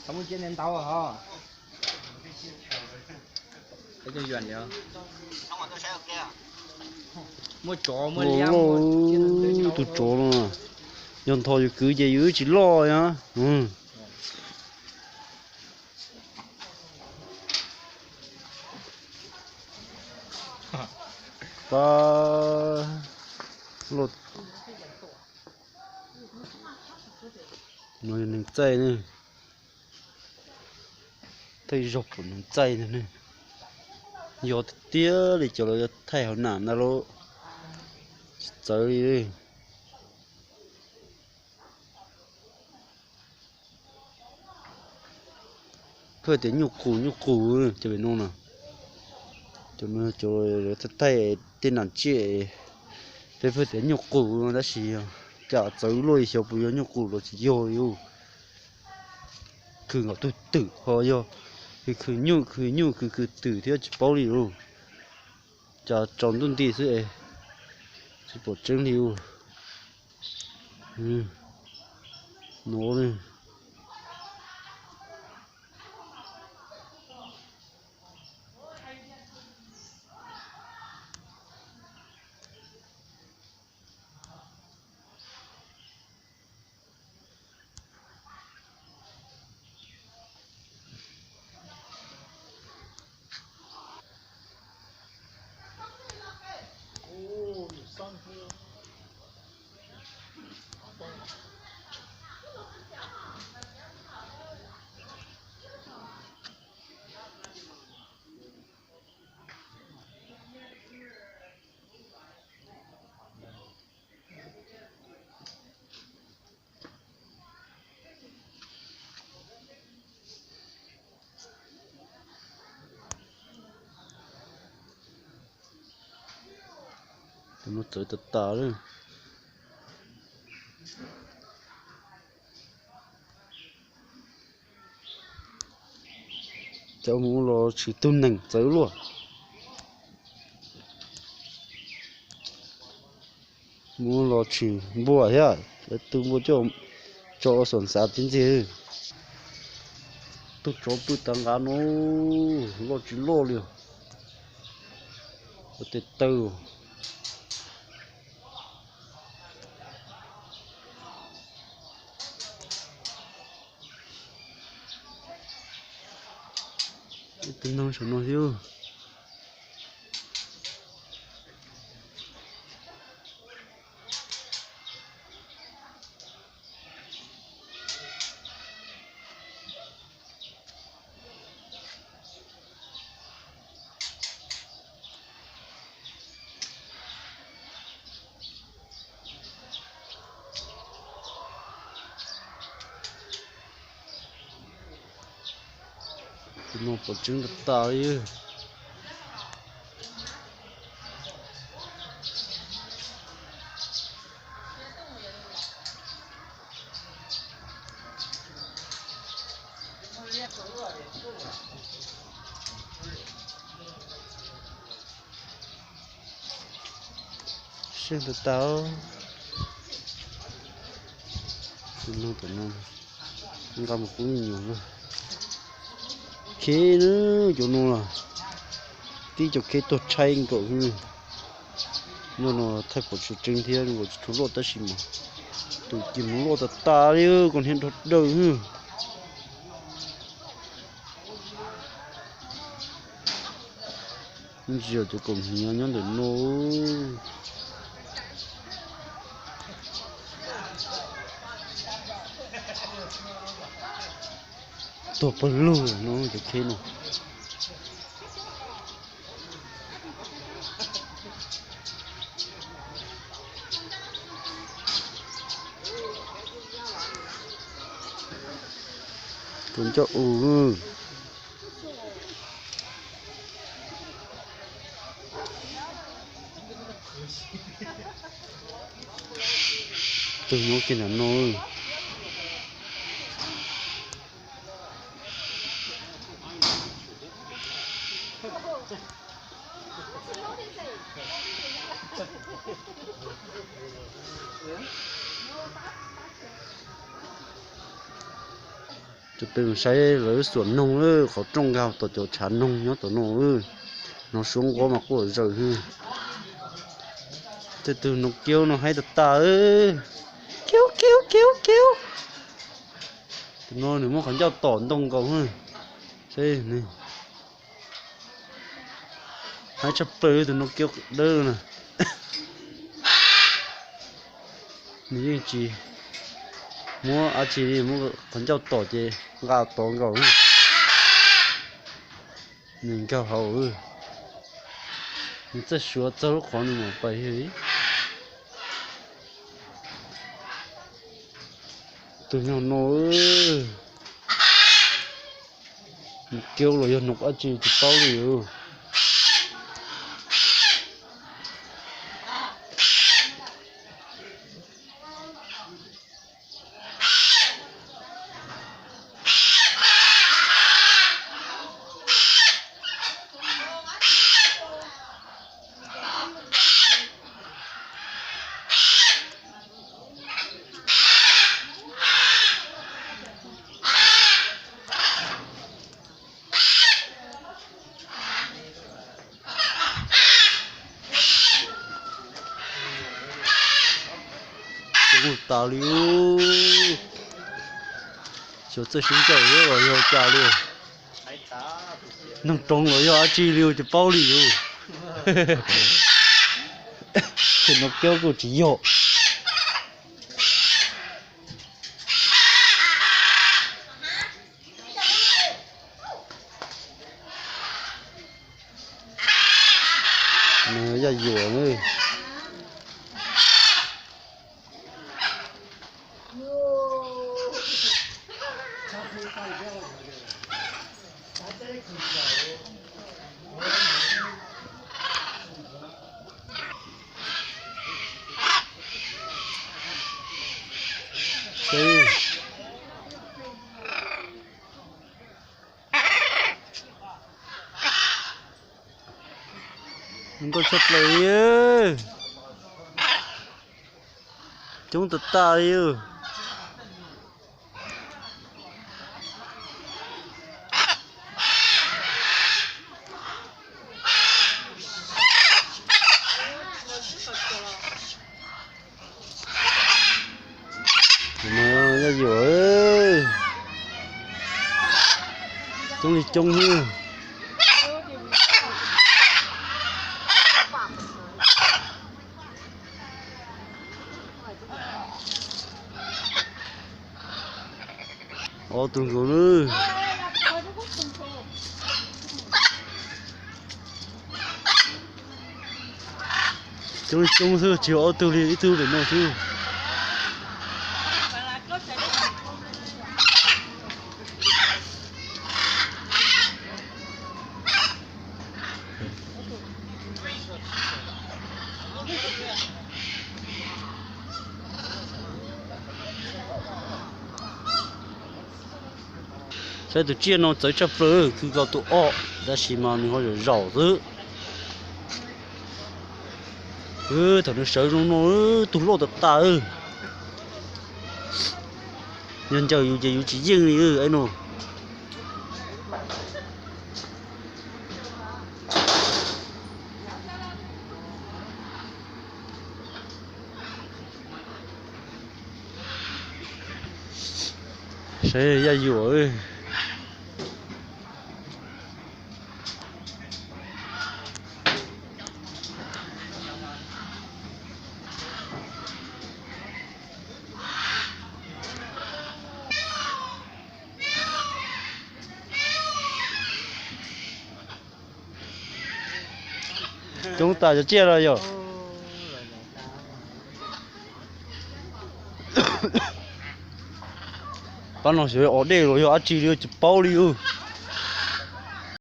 Muaj tsov, muaj liab, tus tsov no, yog ntho yus kwv ces yus tsis loj os. Pab, no yog neeg txaij ne, thaij zog pom neeg txaij ntag ne. Yog tiag tiag li cov lawv yuav thaij hauv nam ntag lauj, tsis txawv li. Pheej tias nyuj qus nyuj qus, cov pem no na, cov no cov thaij thaij tej nam tsiaj, peb pheej tias nyuj qus no tab sis cas txawv luaj li, xyov puas yog nyuj qus los tsis yog li. Khwv nkaus tug twm ho yog khwv khwv nyuj khwv nyuj khwv khwv twm thiab tsis paub li lauj. Cas tsaus ntuj nti xwb es tsis pom tseeb li. No ne. Cov no txawv tas tas lawm. Cov mus los tshwm tug neeg txawv luaj. Mus los tshwm npua thiab, lawv tu npua coj tso xom xav tib ntxig. Tug tsov pw tav nqav no, loj tsis loj li. Ua tes taw. Tus noog saum no thiab. Tus no pom tseeb tas tas li. Seej tas tas. Tus no tom no nqa mus pub me nyuam na. Kheb na, cov no los tib cov kheb tuag tshaib nkaus. Nyob no thaij pom tsis tseeb thiab, nkaus tsis tshua loj tab sis mas tus ces mus loj tas tas li, koj niag dog dawj. Ntsia cov kaus hniav nyob ntawm no. Tuag pawg lug no cov kheb no. Tus ncauj u. Tus nyob kiag ntawm no. Tus pem mus saib lawv xuam noog, qhov rooj nkag tom cov tshav noog nyob tom no. Hnov suab nquab mas quaj zaws. Tej tug noog kiaub no haib tag tag. Kiaub kiaub kiaub kiaub. Tus no nws muab qhov ncauj tom ntoo nkaus. Saib, haib tshaj plaws tus noog kiaub dawb na. Nws yeej tsis muab dab tsi li, muab qhov ncauj tom ces nqa tod nkaus. Nws nkag hauv, nws txawj suav txog lub qhov nws mam pais. Tus no no, kiaub los yog noog dab tsi tsis paub li. Coob tas li, xyov txawj sib ncawg los yog cas li. Noog roov los yog dab tsi li tsis paub li. Tus no kiaub kuj tsis yog. Yaj yuam na. Nkauj tshaj plaws li. Coob tas tas li. Yaj yuam, coob li coob xwb. Ob tug nkaus na. Coob li coob xwb, tsis yog ob tug li, ib tug pem no xwb. Saib tus tsiaj no txawv tshaj plaws, khwv nkaus tus ob, tab sis mas nws ho zaum zaum xwb. Thaum nws sawv zoo no, tug loj tas tas. Yog ncaws yus ces yus tsis yeej li no. Saib yaj yuam. Coob tas cov tsiaj los yog. Pab no xyov os dej los yog dab tsi li tsis paub li ub.